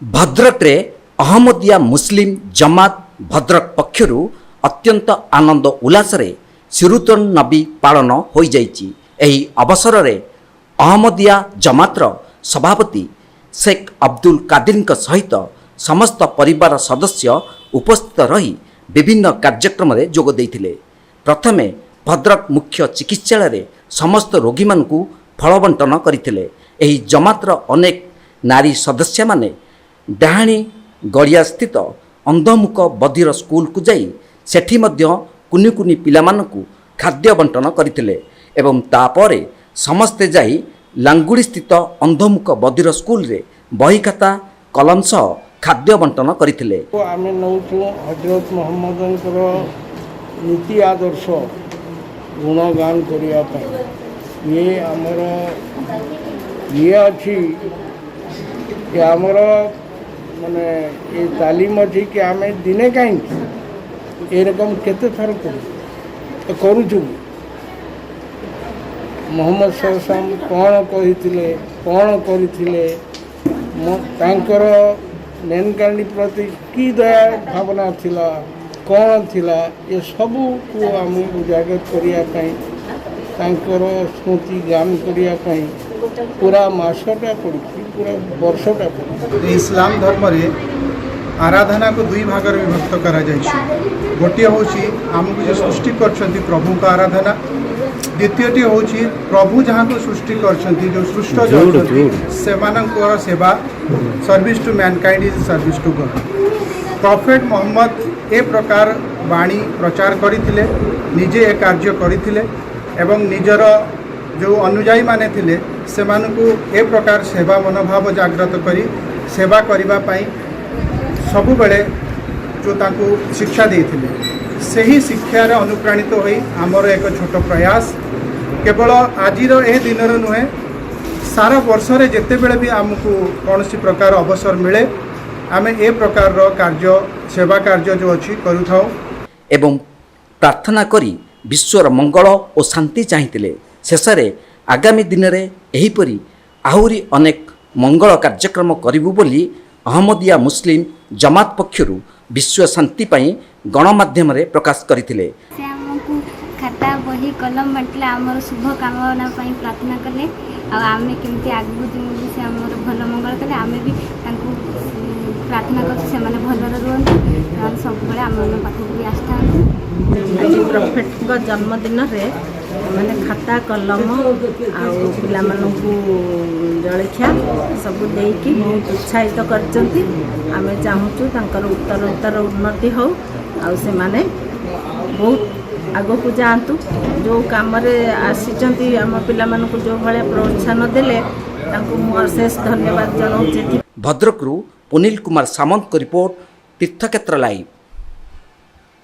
ଭଦ୍ରକରେ ଅହମ୍ମଦିଆ ମୁସଲିମ ଜମାତ ଭଦ୍ରକ ପକ୍ଷରୁ ଅତ୍ୟନ୍ତ ଆନନ୍ଦ ଉଲ୍ଲାସରେ ସିରତୁନ୍ ନବୀ ପାଳନ ହୋଇଯାଇଛି। ଏହି ଅବସରରେ ଅହମ୍ମଦିଆ ଜମାତର ସଭାପତି ଶେଖ୍ ଅବଦୁଲ କାଦିରଙ୍କ ସହିତ ସମସ୍ତ ପରିବାର ସଦସ୍ୟ ଉପସ୍ଥିତ ରହି ବିଭିନ୍ନ କାର୍ଯ୍ୟକ୍ରମରେ ଯୋଗ ଦେଇଥିଲେ। ପ୍ରଥମେ ଭଦ୍ରକ ମୁଖ୍ୟ ଚିକିତ୍ସାଳୟରେ ସମସ୍ତ ରୋଗୀମାନଙ୍କୁ ଫଳ ବଣ୍ଟନ କରିଥିଲେ। ଏହି ଜମାତର ଅନେକ ନାରୀ ସଦସ୍ୟମାନେ ଡାହାଣୀ ଗଡ଼ିଆସ୍ଥିତ ଅନ୍ଧମୁକ ବଧିର ସ୍କୁଲକୁ ଯାଇ ସେଠି ମଧ୍ୟ କୁନି କୁନି ପିଲାମାନଙ୍କୁ ଖାଦ୍ୟ ବଣ୍ଟନ କରିଥିଲେ ଏବଂ ତାପରେ ସମସ୍ତେ ଯାଇ ଲାଙ୍ଗୁଡ଼ିସ୍ଥିତ ଅନ୍ଧମୁକ ବଧିର ସ୍କୁଲରେ ବହି, ଖାତା, କଲମ ସହ ଖାଦ୍ୟ ବଣ୍ଟନ କରିଥିଲେ। ଆମେ ନେଉଛୁ ହଜରତ ମହମ୍ମଦଙ୍କର ନୀତି, ଆଦର୍ଶ, ଗୁଣଗାନ କରିବା ପାଇଁ। ଇଏ ଆମର ଇଏ ଅଛି କି ଆମର ମାନେ ଏ ତାଲିମ ଅଛି କି ଆମେ ଦିନେ କାହିଁକି, ଏରକମ କେତେ ଥର କରୁ ତ କରୁଛୁ ବି। ମହମ୍ମଦ ସଲସମ କ'ଣ କହିଥିଲେ, କ'ଣ କରିଥିଲେ, ତାଙ୍କର ମ୍ୟାନକାଇଣ୍ଡ ପ୍ରତି କି ଦୟା ଭାବନା ଥିଲା, କ'ଣ ଥିଲା, ଏସବୁକୁ ଆମେ ଉଜାଗର କରିବା ପାଇଁ, ତାଙ୍କର ସ୍ମୃତି ଗାନ କରିବା ପାଇଁ ପୁରା ମାସଟା ପଡ଼ିଛି, ପୁରା ବର୍ଷଟା ପଡ଼ିଛି। ଇସଲାମ ଧର୍ମରେ ଆରାଧନାକୁ ଦୁଇ ଭାଗରେ ବିଭକ୍ତ କରାଯାଇଛି। ଗୋଟିଏ ହେଉଛି ଆମକୁ ଯେ ସୃଷ୍ଟି କରିଛନ୍ତି ପ୍ରଭୁଙ୍କ ଆରାଧନା, ଦ୍ୱିତୀୟଟି ହେଉଛି ପ୍ରଭୁ ଯାହାଙ୍କୁ ସୃଷ୍ଟି କରିଛନ୍ତି, ଯେଉଁ ସୃଷ୍ଟ ଅଛନ୍ତି, ସେମାନଙ୍କର ସେବା। Service to mankind is service to God. Prophet Mohammad ଏ ପ୍ରକାର ବାଣୀ ପ୍ରଚାର କରିଥିଲେ, ନିଜେ ଏ କାର୍ଯ୍ୟ କରିଥିଲେ ଏବଂ ନିଜର ଯେଉଁ ଅନୁଯାୟୀମାନେ ଥିଲେ, ସେମାନଙ୍କୁ ଏ ପ୍ରକାର ସେବା ମନୋଭାବ ଜାଗ୍ରତ କରି ସେବା କରିବା ପାଇଁ ସବୁବେଳେ ଯେଉଁ ତାଙ୍କୁ ଶିକ୍ଷା ଦେଇଥିଲେ, ସେହି ଶିକ୍ଷାରେ ଅନୁପ୍ରାଣିତ ହୋଇ ଆମର ଏକ ଛୋଟ ପ୍ରୟାସ। କେବଳ ଆଜିର ଏ ଦିନରେ ନୁହେଁ, ସାରା ବର୍ଷରେ ଯେତେବେଳେ ବି ଆମକୁ କୌଣସି ପ୍ରକାର ଅବସର ମିଳେ, ଆମେ ଏ ପ୍ରକାରର କାର୍ଯ୍ୟ, ସେବା କାର୍ଯ୍ୟ ଯେଉଁ ଅଛି, କରୁଥାଉ। ଏବଂ ପ୍ରାର୍ଥନା କରି ବିଶ୍ୱର ମଙ୍ଗଳ ଓ ଶାନ୍ତି ଚାହିଁଥିଲେ। ଶେଷରେ ଆଗାମୀ ଦିନରେ ଏହିପରି ଆହୁରି ଅନେକ ମଙ୍ଗଳ କାର୍ଯ୍ୟକ୍ରମ କରିବୁ ବୋଲି ଅହମ୍ମଦିଆ ମୁସଲିମ ଜମାତ ପକ୍ଷରୁ ବିଶ୍ୱ ଶାନ୍ତି ପାଇଁ ଗଣମାଧ୍ୟମରେ ପ୍ରକାଶ କରିଥିଲେ। ସେ ଆମକୁ ଖାତା, ବହି, କଲମ ବାଣ୍ଟିଲେ, ଆମର ଶୁଭ କାମନା ପାଇଁ ପ୍ରାର୍ଥନା କଲେ ଆଉ ଆମେ କେମିତି ଆଗକୁ ଯିବୁ ବୋଲି ସେ ଆମର ଭଲ ମଙ୍ଗଳ କଲେ। ଆମେ ବି ତାଙ୍କୁ ପ୍ରାର୍ଥନା କରୁଛୁ, ସେମାନେ ଭଲରେ ରୁହନ୍ତୁ, ସେମାନେ ସବୁବେଳେ ଆମମାନଙ୍କ ପାଖକୁ ବି ଆସିଥାନ୍ତୁ। ଆଜି ପ୍ରଫେଟଙ୍କ ଜନ୍ମଦିନରେ ମାନେ ଖାତା, କଲମ ଆଉ ପିଲାମାନଙ୍କୁ ଜଳଖିଆ ସବୁ ଦେଇକି ବହୁତ ଉତ୍ସାହିତ କରିଛନ୍ତି। ଆମେ ଚାହୁଁଛୁ ତାଙ୍କର ଉତ୍ତର ଉତ୍ତର ଉନ୍ନତି ହେଉ ଆଉ ସେମାନେ ବହୁତ ଆଗକୁ ଯାଆନ୍ତୁ। ଯେଉଁ କାମରେ ଆସିଛନ୍ତି, ଆମ ପିଲାମାନଙ୍କୁ ଯେଉଁ ଭଳିଆ ପ୍ରୋତ୍ସାହନ ଦେଲେ, ତାଙ୍କୁ ମୁଁ ଅଶେଷ ଧନ୍ୟବାଦ ଜଣାଉଛି। ଭଦ୍ରକରୁ ପୁନିଲ କୁମାର ସାମନ୍ତଙ୍କ ରିପୋର୍ଟ, ତୀର୍ଥକ୍ଷେତ୍ର ଲାଇଭ୍।